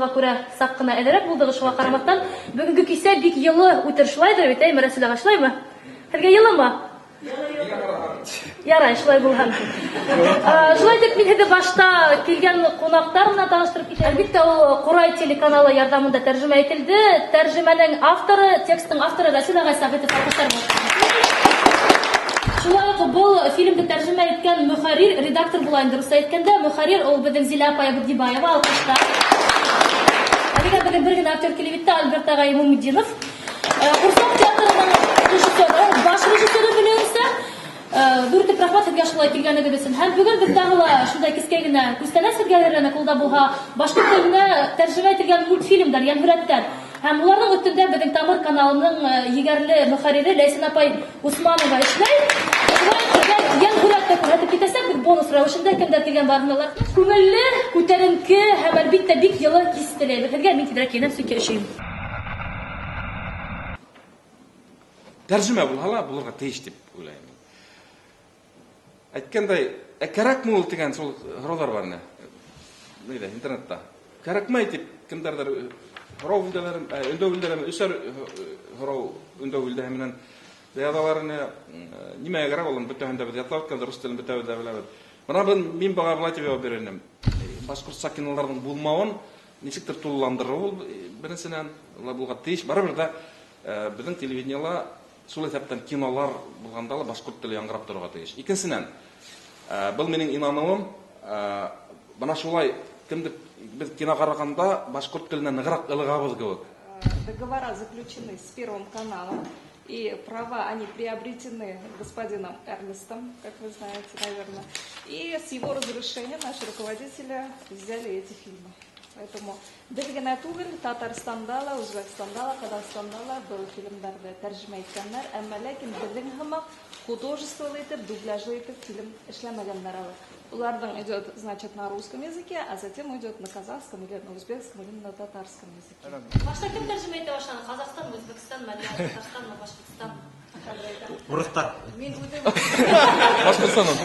Булғанға күрә саҡ ҡына әҙерәк булдығыҙ, шуға ҡарамаҫтан, бөгөнгө кисә бик йылы үтер, шулайҙыр бит, әйме, Рәсүл ағай, шулаймы? Һеҙгә йылымы? Ярай, шулай булһын. Шулай итеп, мин һеҙҙе башта килгән ҡунаҡтар менән таныштырып китәм. Әлбиттә, ул Ҡурай телеканалы ярҙамында тәржемә ителде. Тәржемәнең авторы, текстың авторы Рәсүл ағай Сәғитов, алҡыштар булсын. Шулай уҡ был фильмды тәржемә иткән мөхәррир, редактор була инде русса әйткәндә, мөхәррир ул беҙҙең Зилә апай Абдибаева, алҡыштар. Әлегә беҙҙең бер генә актер килеп етте, Альберт ағай Имамутдинов. Ҡурсаҡ театрының режиссеры, баш режиссеры белеүемсә. Ҙур итеп рәхмәт һеҙгә шулай килгәнегеҙ өсөн. Һәм бөгөн беҙ тағы ла шундай кескәй генә күстәнәс һеҙгә әҙерләнек, ул да булһа башҡорт теленә тәржемә ителгән мультфильмдар, йәнһүрәттәр. Һәм уларҙың өҫтөндә беҙҙең Тамыр каналының егәрле мөхәррире Ләйсән апай Усманова эшләй. Шулай уҡ һеҙгә йәнһүрәт тә күрһәтеп китәсәкбеҙ бонус рәүешендә, кемдәр килгән барыһына ла рәхмәт. Күңелле, күтәренке һәм, әлбиттә, бик йылы кис теләйбеҙ һеҙгә. Мин тиҙерәк кейенәм, сөнки өшөйөм. Тәржемә булһа ла булырға тейеш тип уйлайым. Әйткәндәй, ә кәрәкме ул тигән шул һораулар бар ине. Нейҙә, интернетта. Кәрәкмәй тип кемдәрҙер һорау белдерәләр, өндәү белдерәләр, өсәр һорау өндәү белдерә менән яҙалар ине. Нимәгә кәрәк ул, бөтәһен дә беҙ ятлап үткән, рус телен бөтәбеҙ дә беләбеҙ. Бына мин быға былай тип яуап бирер инем. Башҡортса киноларҙың булмауын нисектер тулыландырыу ул, беренсенән, улар булға тейеш. Барыбер ҙә беҙҙең телевидениела шул иҫәптән кинолар булғанда ла башҡорт теле яңғырап торорға тейеш. Икенсенән, был минең инаныуым, бына шулай кемдер беҙ кино ҡарағанда башҡорт теленә нығыраҡ ылығабыҙ кеүек. Договора заключены с Первым каналом, и права они приобретены господином Эрнестом, как вы знаете, наверное. И с его разрешения наши руководители взяли эти фильмы. Поэтому беҙ генә түгел, Татарстанда ла, Үзбәкстанда ла, Ҡаҙағстанда ла был фильмдарҙы тәржемә иткәндәр, әммә ләкин беҙҙең һымаҡ художестволы итеп, дубляжлы итеп фильм эшләмәгәндәр әле. Уларҙың идет, значит, на русском языке, а затем идет на казахском или на узбекском или на татарском языке. Башта кем тәржемә итә башланы? Ҡаҙағстан, Үзбәкстан, әллә Татарстан, Башҡортостан? Урыҫтар. Мин үҙем Башҡортостандан.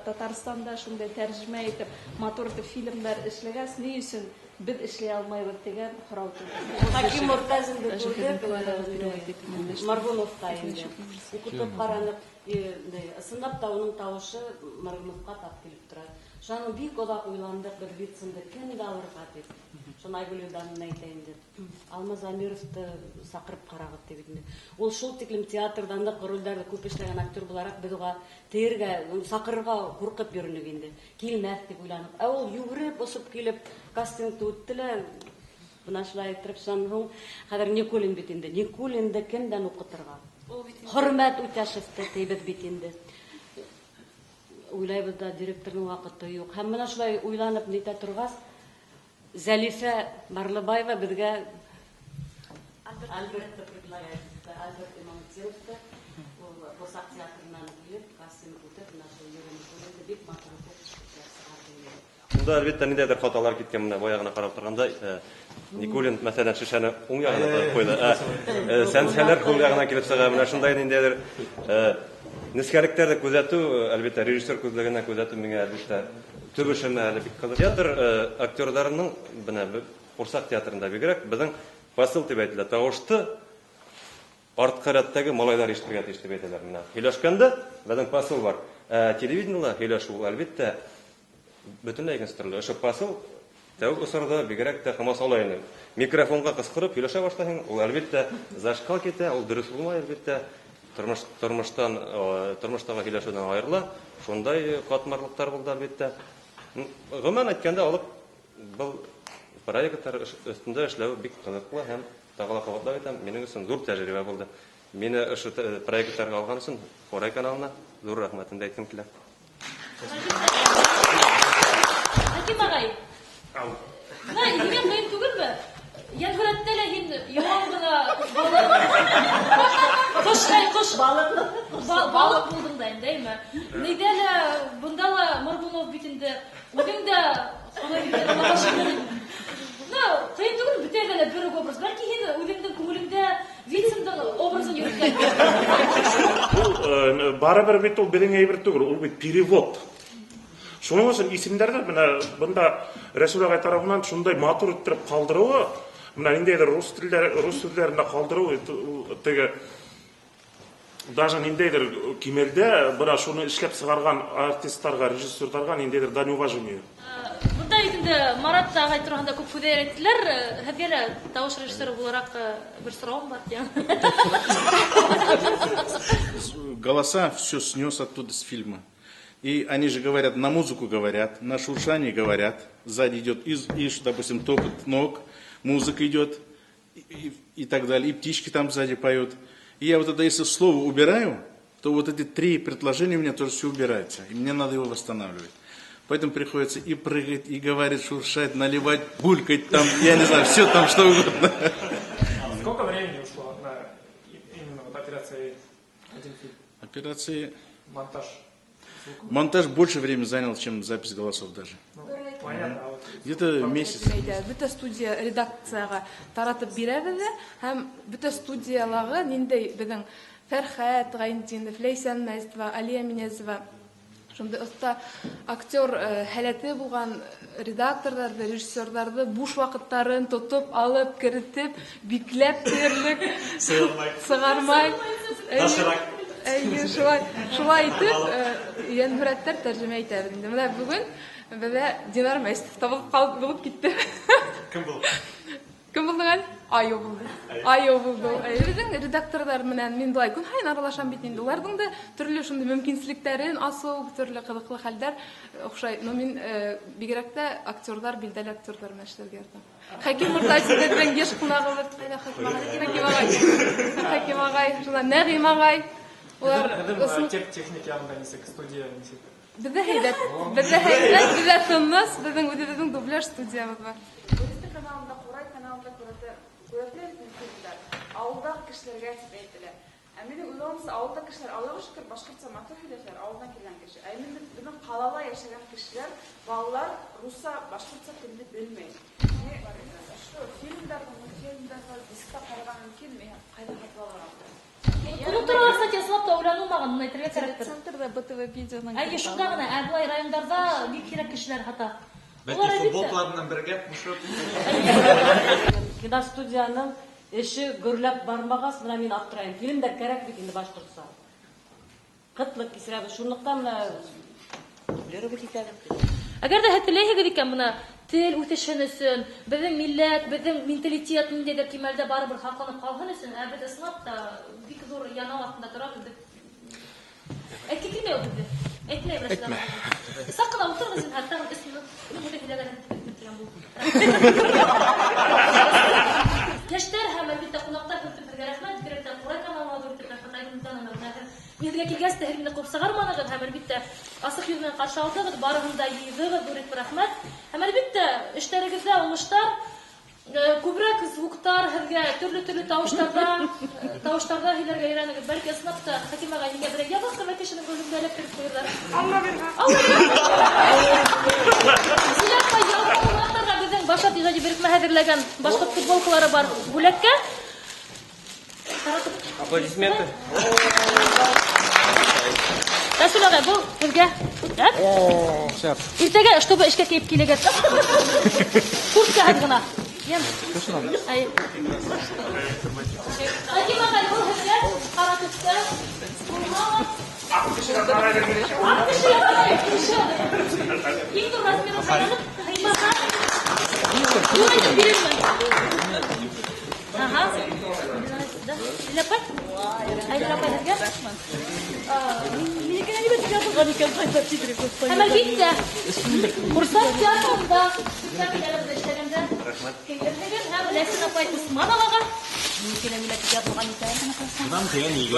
Татарстанда шундай тәржемә итеп, матур итеп фильмдар эшләгәс, ни өсөн беҙ эшләй алмайбыҙ тигән һорау тыуҙы. Хаким Мортазинды күрҙек, Моргуновҡа инде. Уҡытып ҡараныҡ, ысынлап та уның тауышы Моргуновҡа тап килеп тора. Шунан бик оҙаҡ уйландыҡ, беҙ Вицинды кемде алырға тип. Шуны Айгөл Илдановна әйтә инде. Алмаз Амировты саҡырып ҡарағыҙ тип инде. Ул шул тиклем театрҙан да ролдәрҙе күп эшләгән актер булараҡ беҙ уға тейергә, саҡырырға ҡурҡып йөрөнөк инде. Килмәҫ тип уйланыҡ. Ә ул йүгереп, осоп килеп кастингты үтте лә, бына шулай иттереп, шунан һуң хәҙер Никулин бит инде. Никулинды кемдән уҡытырға? Хөрмәт Үтәшевте тейбеҙ бит инде. Уйлайбыҙ да, директорҙың ваҡыты юҡ. Һәм бына шулай уйланып нитә торғас, Зәлифә Барлыбаева беҙгә Альбертты предлагает. Альберт Имамутдиновты. Ул Ҡурсаҡ театрынан килеп, кастинг үтеп, бына шул Юрий Никулинды бик матур итеп эшләп сығарҙы инде. Унда, әлбиттә, ниндәйҙер хаталар киткән, менә бая ғына ҡарап торғанда, Никулин, мәҫәлән, шешәне уң яғына тығып ҡуйҙы. Сәнсәләр һул яғына килеп сыға. Менә шундай ниндәйҙер нескәлектәрҙе күҙәтеү, әлбиттә, режиссер күҙлегенән күҙәтеү миңә, әлбиттә, төп эшемә әле бик ҡыҙыҡ. Театр актерҙарының, бына Ҡурсаҡ театрында бигерәк, беҙҙең посыл тип әйтелә, тауышты артҡы рәттәге малайҙар ишетергә тейеш тип әйтәләр. Менә һөйләшкәндә беҙҙең посыл бар. Телевидениела һөйләшеү, әлбиттә, бөтөнләй икенсе төрлө. Ошо посыл тәүге осорҙа бигерәк тә ҡамасаулай ине. Микрофонға ҡысҡырып һөйләшә башлайһың, ул әлбиттә зашкал китә, ул дөрөҫ булмай, әлбиттә. Тормоштағы һөйләшеүҙән айырыла. Шундай ҡатмарлыҡтар булды, әлбиттә. Ғөмүмән әйткәндә, алып был проекттар өҫтөндә эшләү бик ҡыҙыҡлы һәм тағы ла ҡабатлап әйтәм, минең өсөн ҙур тәжрибә булды. Мине ошо проекттарға алған өсөн Ҡурай каналына ҙур рәхмәтемде әйткем килә. Хәким ағай, Ау. бына һиңә ҡыйын түгелме? Йәнһүрәттә лә һин яман ғына балыҡ, ҡош, әй, ҡош, балыҡ булдың да инде, әйме? Нейҙә лә, бында ла Моргунов бит инде, үҙең дә Хоҙай биргән Аллаға шөкөр. Бына ҡыйын түгел, бөтәһе лә бер үк образ. Бәлки һин үҙеңдең күңелеңдә Вициндың образын йөрөткән. Ул, барыбер бит ул беҙҙең әйбер түгел, ул бит перевод. Шуның өсөн исемдәрҙе менә бында Рәсүл ағай тарафынан шундай матур иттереп ҡалдырыуы, менә ниндәйҙер рус телдәре, рус һүҙҙәрендә ҡалдырыуы теге даже ниндәйҙер кимәлдә бына шуны эшләп сығарған артисттарға, режиссерҙарға ниндәйҙер дань уважения. Бында инде Марат ағай тураһында күп һүҙҙәр әйттеләр. Һеҙгә лә тауыш режиссеры булараҡ бер сорауым бар. Голоса все снес оттуда с фильма. И они же говорят, на музыку говорят, на шуршание говорят. Сзади идет, и, допустим, топот ног, музыка идет и так далее. И птички там сзади поют. И я вот это, если слово убираю, то вот эти три предложения у меня тоже все убираются. И мне надо его восстанавливать. Поэтому приходится и прыгать, и говорить, шуршать, наливать, булькать там, я не знаю, все там что угодно. Сколько времени ушло на именно вот операции «Один фильм»? Операции... Монтаж. Монтаж больше времени занял, чем запись голосов даже. Ну, понятно. А вот где-то месяц. Бөтә студия редакцияға таратып бирәбеҙ ҙә, һәм бөтә студиялағы ниндәй беҙҙең Фәрхәт Ғәйнетдинов, Ләйсән Мәзитова, Алия Минәзова, шундай оҫта актер һәләте булған редакторҙарҙы, режиссерҙарҙы буш ваҡыттарын тотоп алып, керетеп, бикләп тиерлек, сығармай. Әйе, шулай, шулай итеп, йәнһүрәттәр тәржемә итәбеҙ инде. Менә бөгөн беҙҙә Динар Мәситов табылып ҡалып булып китте. Кем булды? Кем булды әле? Айо булды. Айо булды. Беҙҙең редакторҙар менән мин былай көн һайын аралашам бит инде. Уларҙың да төрлө шундай мөмкинселектәрен асыу, төрлө ҡыҙыҡлы хәлдәр оҡшай. Но мин бигерәк тә актерҙар, билдәле актерҙар менән эшләргә яратам. Хәким Мортазин беҙҙең йыш ҡунағыбыҙ. Хәким ағай. Хәким ағай, шунан Нәғим ағай. Улар техник яғында нисек, студия нисек? Беҙҙә һәйбәт, беҙҙә һәйбәт, беҙҙә тыныс, беҙҙең үҙебеҙҙең дубляж студиябыҙ бар. Үҙебеҙҙең каналында, Ҡурай каналында күрәтелә фильмдар. Ауылдағы кешеләргә тип әйтелә. Ә минең уйлауымса, ауылда кешеләр, Аллаға шөкөр, башҡортса матур һөйләшәләр, ауылдан килгән кеше. Ә инде беҙҙең ҡалала йәшәгән кешеләр, балалар русса, башҡортса телде белмәй. Ошо фильмдарҙы, мультфильмдарҙы дискта ҡарарға мөмкинме? Ҡайҙа һатып алырға? Уның турала, кстати, ысынлап та уйланылмаған, уны әйтергә кәрәктер. Центрҙа БТВ видеоның. Әйе, шунда ғына, ә былай райондарҙа бик һирәк кешеләр һата. Бәлки футболкалар менән бергә ҡушып. Киностудияның эше гөрләп бармағас, бына мин аптырайым. Фильмдәр кәрәк бит инде башҡортса. Ҡытлыҡ кисерәбеҙ. Шунлыҡтан бына дублировать итәбеҙ. Әгәр ҙә һеҙ теләйһегеҙ икән, бына тел үҫешен өсөн, беҙҙең милләт, беҙҙең менталитет ниндәйҙер кимәлдә барыбер һаҡланып ҡалһын өсөн, ә беҙ ысынлап та бик ҙур янау аҫтында торабыҙ. Әйтке килмәй ул беҙҙе. Әйтмәй берәү. Саҡ ҡына ултырығыҙ зинһар, тағын 3 минут. Мин үҙе һөйләгән бөтөрәм бул. Йәштәр һәм әлбиттә ҡунаҡтар һеҙгә рәхмәт, бигерәк тә Ҡурай каналына ҙур итеп рәхмәт. Мин һеҙгә килгәс тә һеҙ мине ҡыуып сығарманығыҙ һәм әлбиттә асыҡ йөҙ менән ҡаршы алдығыҙ, барыһын да йыйҙығыҙ, ҙур итеп рәхмәт. Һәм әлбиттә эштәрегеҙҙә уңыштар, күберәк звуктар һеҙгә төрлө-төрлө тауыштарҙа һөйләргә өйрәнегеҙ. Бәлки ысынлап та Хәким ағай һиңә берәй ябыҡ ҡына кешенең ролендә эләктереп ҡуйырҙар. Алла бирһә. Алла бирһә. Зилә апай, ялҡау ҡунаҡтарға беҙҙең Башат ижади берекмә әҙерләгән башҡорт футболкалары бар бүләккә. Аплодисменты. Рәсүл ағай, был һеҙгә. Иртәгә, чтобы эшкә кейеп килегеҙ. Курткаһыҙ ғына. Хәким ағай, был һеҙгә ҡара төҫтә. Аҡ кешегә ҡарай. Аҡ кешегә ҡарай. Иң ҙур размерын һайланып, һыймаһа, ҙур итеп бирермен. Ага. Лиля апай? Айнур апай һеҙгә? Минеке нимә тип яҙылған икән, ҡайҙа тиҙерәк ҡуйып. Һәм әлбиттә, Ҡурсаҡ театрында спектакльдәребеҙҙе эшләгәндә килерһегеҙ һәм Ләйсән апай Усмановаға Минеке нимә тип яҙылған икән? Бынамы тигән егет.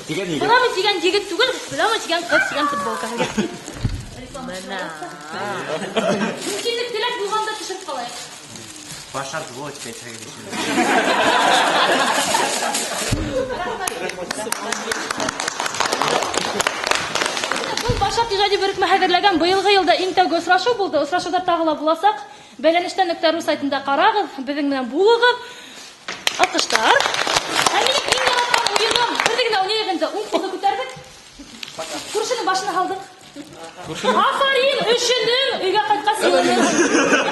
Тигән егет. Бынамы тигән егет түгел, бынамы тигән ҡыҙ тигән футболка һеҙгә. Бына. Мөмкинлек теләк булғанда төшөрөп ҡалайыҡ. Башар двоечка әйтһәгеҙ. Был Башат ижади берекмә әҙерләгән быйылғы йылда иң тәүге осрашыу булды. Осрашыуҙар тағы ла буласаҡ. Бәйләнештә.ру сайтында ҡарағыҙ, беҙҙең менән булығыҙ. Алҡыштар. Һәм минең иң яратҡан уйыным. Бер генә уйнайыҡ инде. Уң ҡулды күтәрҙек. Күршенең башына һалдыҡ. Афарин, өшөнөң, өйгә ҡайтҡас йылыныр.